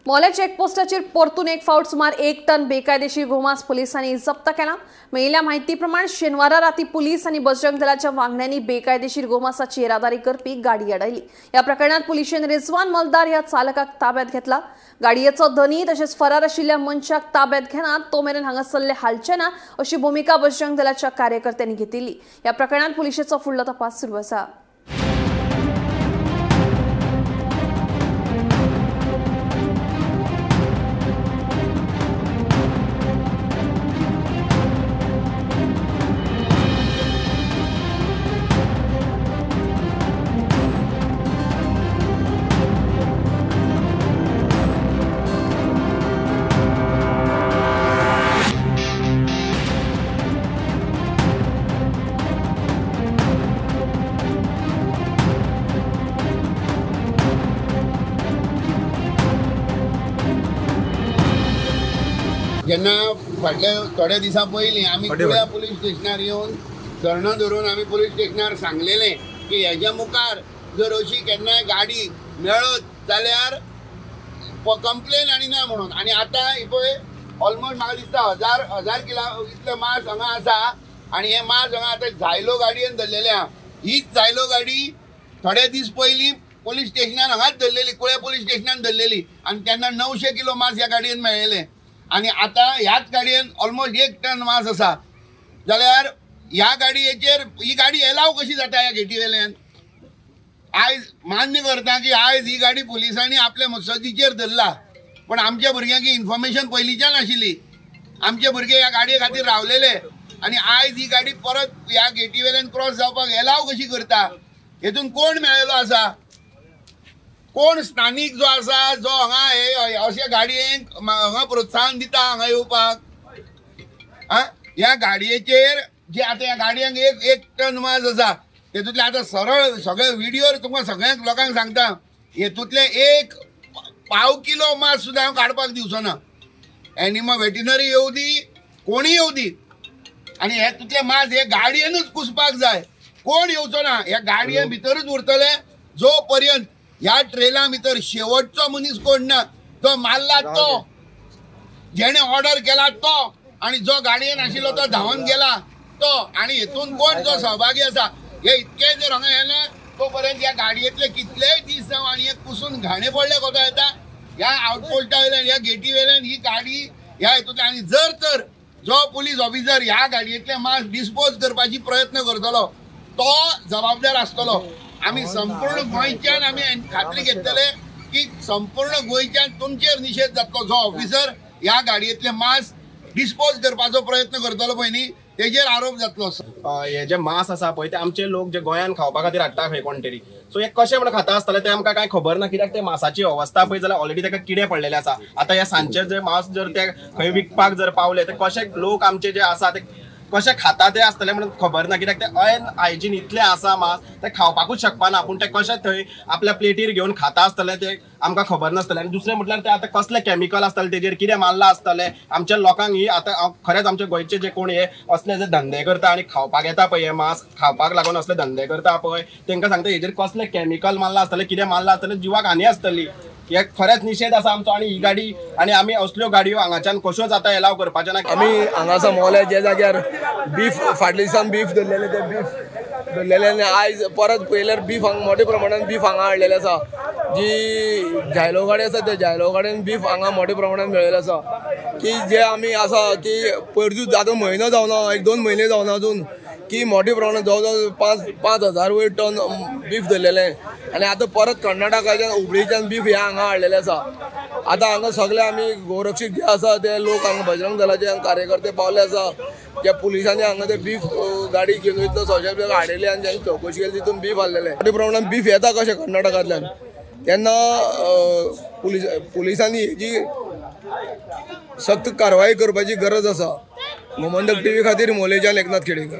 मोले चेकपोस्टाचेर परतून एक फावट सुमार 1 टन बेकायदेशीर गोमांस पुलिसांनी जप्त केला। मेळिल्ल्या म्हायती प्रमाण शेनवारा राती पुलीस आनी बजरंग दलाच्या वांगड्यांनी बेकायदेशीर गोमांसाची येरादारी करपी गाडी अडयली। ह्या प्रकरणात पुलिशेन रिजवान मलदार ह्या चालकाक ताब्यात घेतला। गाडयेचो धनी तशेंच फरार आशिल्ल्या मनशाक ताब्यात घेना तो मेरेन हांगासरले हालचे ना अशी भुमिका बजरंग दलाच्या कार्यकर्त्यांनी घेतिल्ली। ह्या प्रकरणात पुलिशेचो फुडलो तपास सुरू आसा। जेन्ना फाटल्या थोड्या दिसां पयलीं आमी कुळ्या पुलीस स्टेशनार येवन धरणो धरून आमी पुलीस स्टेशनार सांगलेलें की हेज्या मुखार जर अशी केन्नाय गाडी मेळत जाल्यार कंप्लेन आनी ना म्हणून। आनी आतां ही पळय ऑलमोस्ट म्हाका दिसता हजार किला इतलें मांस हांगा आसा आनी हें मांस हांगा आतां झायलो गाडयेन धरलेलें आहा। हीच झायलो गाडी थोडे दीस पयलीं पुलीस स्टेशनार हांगाच धरलेली, कुळ्या पुलीस स्टेशनान धरलेली आनी तेन्ना 900 किलो मांस ह्या गाडयेन मेळ्ळेलें। आनी आतां ह्याच गाडयेन ऑलमोस्ट 1 टन मांस आसा जाल्यार ह्या गाडयेचेर ही गाडी एलाव कशी जाता ह्या गेटी वेल्यान? आयज मान्य करता की आयज ही गाडी पुलिसांनी आपल्या मसदीचेर धरला, पण आमच्या भुरग्यांक ही इन्फॉर्मेशन पयलींच्यान आशिल्ली। आमचे भुरगे ह्या गाडये खातीर रावलेले आनी आयज ही गाडी परत ह्या गेटी वेल्यान क्रॉस जावपाक एलाव कशी करता? हेतून कोण मेळ्ळेलो आसा? कोण स्थानीक जो आसा जो हांगा हे अशे गाडयेंक हांगा प्रोत्साहन दिता हांगा येवपाक? आं, ह्या गाडयेचेर जे आतां ह्या गाडयांक एक टन मांस आसा तेतूंतले आतां सरळ सगळे व्हिडियोर तुमकां सगळ्यांक लोकांक सांगता, हेतूंतले 1.25 किलो मांस सुद्दां हांव काडपाक दिवचो ना। एनिमल वेटिनरी येवं दी, कोणी येवं दी, आनी हेतूंतले मांस हे गाडयेनूच कुसपाक जाय। कोण येवचो ना, ह्या गाडये भितरूच उरतले जो पर्यंत ह्या ट्रेला भितर शेवटचो मनीस कोण ना, तो मारला तो, जेणे ऑर्डर केला तो, आनी जो गाडयेन आशिल्लो तो धांवन गेला तो, आनी हेतून कोण जो सहभागी आसा हे इतके जर हांगा येना तो पर्यंत ह्या गाडयेंतले कितलेय दीस जावं आनी हे कुसून घाणे पडले कोता येता ह्या आउटपोस्टा वयल्यान, ह्या गेटी वयल्यान ही गाडी ह्या हेतूंतल्यान। आनी जर तर जो पुलीस ऑफिसर ह्या गाडयेंतले मांस डिस्पोज करपाची प्रयत्न करतलो तो जबाबदार आसतलो। आमी संपूर्ण गोंयच्यान आमी खात्री घेतले की संपूर्ण गोंयच्यान तुमचेर निशेध जातलो जो ऑफिसर ह्या गाडयेंतले मांस डिस्पोज करपाचो प्रयत्न करतलो पळय न्ही तेजेर आरोप जातलो। हे जे मांस आसा पळय ते आमचे लोक जे गोंयान खावपा खातीर हाडटा खंय कोण तरी, सो हे कशें म्हणून खाता आसतले ते आमकां कांय खबर ना, कित्याक ते मांसाची अवस्था पळय जाल्यार ऑलरेडी ताका किडे पडलेले आसा। आतां ह्या सांजचे जे मांस जर ते खंय विकपाक जर पावले ते कशे लोक आमचे जे आसा ते कशें खाता ते आसतले म्हणून खबर ना, कित्याक ते अनहायजीन इतलें आसा मांस ते खावपाकूच शकपाना, पूण ते कशें थंय आपल्या प्लेटीर घेवन खाता आसतले ते आमकां खबर नासतलें। आनी दुसरें म्हटल्यार ते आतां कसलें केमिकल आसतलें तेजेर, कितें मारलां आसतलें आमच्या लोकांक। ही आतां खरेंच आमच्या गोंयचे जे कोण हे असले जे धंदे करता आनी खावपाक येता पळय, हे मांस खावपाक लागून असले धंदे करता पळय, तांकां सांगता हेजेर कसलें केमिकल मारलां आसतलें, कितें मारलां आसतलें, जिवाक हानी आसतली। हे खरेंच निशेध आसा आमचो। आनी ही गाडी आनी आमी असल्यो गाडयो हांगाच्यान कश्योच आतां एलाव करपाच्यो ना। आमी हांगासर मोल्या ज्या जाग्यार बीफ फाटल्या दिसान बीफ धरलेले ते बीफ धरलेले आनी आयज परत पळयल्यार बीफ हांगा मोठ्या प्रमाणान बीफ हांगा हाडलेले आसा। जी जायलो गाडी आसा त्या जायलो गाडयेन बीफ हांगा मोठ्या प्रमाणान मेळिल्लें आसा की जे आमी आसा की पयरूच आतां म्हयनो जावना, 1-2 म्हयने जावना अजून की मोठ्या प्रमाणात जवळ जवळ 5-5 हजार वयर टन बीफ धरलेलें आनी आतां परत कर्नाटकाच्यान हुबळीच्यान बीफ ह्या हांगा हाडलेलें आसा। आतां हांगा सगळे आमी गोरक्षक जे आसा ते लोक हांगा बजरंग दलाचे हांगा कार्यकर्ते पावले आसा, ज्या पुलिसांनी हांगा ते बीफ गाडी घेवन वयतलो सोशल हाडलेली आनी ज्यांनी चवकशी केली तितून बीफ हाडलेलें। मोठ्या प्रमाणात बीफ येता कशें कर्नाटकांतल्यान तेन्ना पुलिसांनी हेजी सक्त कारवाई करपाची गरज आसा। गोमंतक टीव्ही खातीर मोलेच्यान एकनाथ खेडेकर।